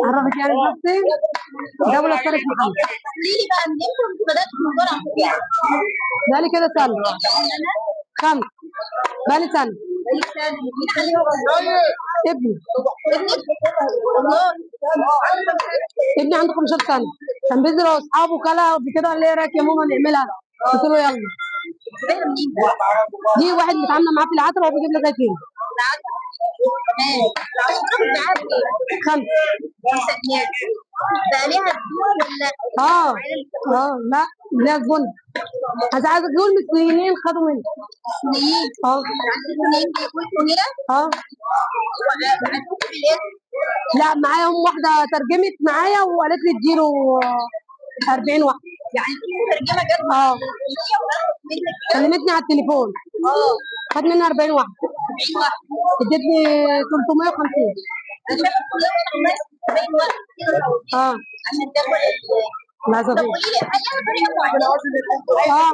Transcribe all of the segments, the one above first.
عرفت يعني نفسي. دولة صالح محمد. قولي لي بقى من امتى انت بدات في موضوع العصافير؟ بقالي كده سنة. خمس. بقالي سنة. مين علمك؟ ابني. ابنك؟ الله. ابني عنده 15 سنة، كان بينزل هو واصحابه كلها قبل كده، قال لي ايه رايك يا ماما نعملها؟ قلت له يلا. جايبها منين بقى؟ دي واحد متعامله معاه في العتبة وهو بيجيب لغاية هنا. تمام. بتاخد معاها بايه؟ خمس. 5 جنيه. بقى ليها زبون ولا؟ اه اه، لا ليها زبون. عايز اقول من الصينيين خدوا مني. صينيين؟ اه. يعني الصينيين بياكلوا هنا؟ اه. وعرفوكي بالاسم؟ لا، معايا واحدة ترجمت معايا وقالت لي اديله 40 واحدة. يعني في مترجمة جت اه. صينية واخدت منك؟ كلمتني على التليفون. اه. خد مني 40 واحدة. 40 واحدة. ادتني 350. انا شايفه كل يوم عماله 40 واحدة كده. اه. عشان تاكل. لا. طب صغير. قولي لي، هل لها طريقه معينة؟ اه.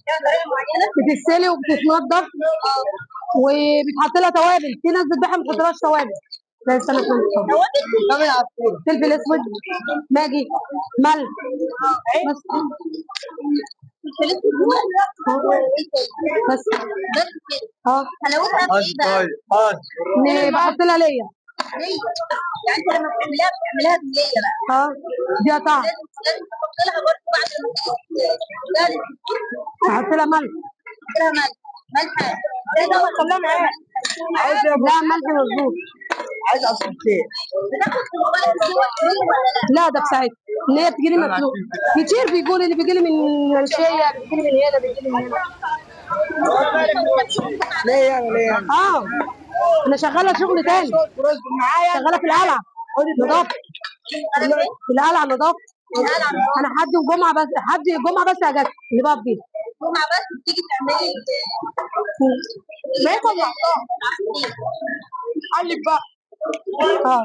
لها طريقه معينة؟ بتتسلي وبتتنضف وبيتحط لها توابل، في ناس بتبيعها ما بتحطلهاش توابل. لا استنى استنى. توابل؟ فلفل اسود، ماجي، ملح، بس. فلفل اسود وايه تاني؟ بس. بس كده؟ اه. حلاوتها في ايه بقى؟ إن بحط لها ليا. ليا؟ يعني انت لما بتعمليها بتعمليها باللية بقى؟ اه، دي طعم. لازم تحط لها برضه بعد ما تحطها بحط لها ملح. تحط لها ملح. ملح ده معاك؟ لا، ملح مظبوط. عايز عصفورتين. بتاخد في بالك جوه كتير ولا لا؟ لا، ده في ساعتها ان هي بتجيلي مسلوق كتير، بيقول اللي بيجيلي من منشيه، بيجيلي من هنا، بيجيلي من هنا. ليه يعني ليه يعني؟ اه، انا شغالة شغل تاني، شغالة في القلعة نظافة، في القلعة نظافة. انا حد وجمعه بس، حد جمعه بس اجازه اللي بقف فيها. جمعة بس بتيجي تعملي؟ ما هي طلعتها. قلب بقى. اه.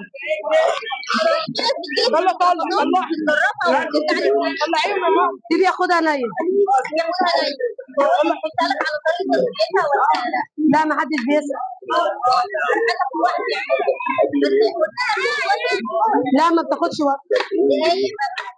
في ناس بتجيلك طلع طلع طلع. بتجربها وبتتعلم. طلعيهم يا ماما. دي بياخدها نيه. بياخدها نية. بتسألك على طريقة تسويتها ولا لا؟ لا، ما حدش بيسال. حتى كل واحد يعملها، بس قلتها بتاخد وقت؟ لا، ما بتاخدش وقت. دقايق مثلا؟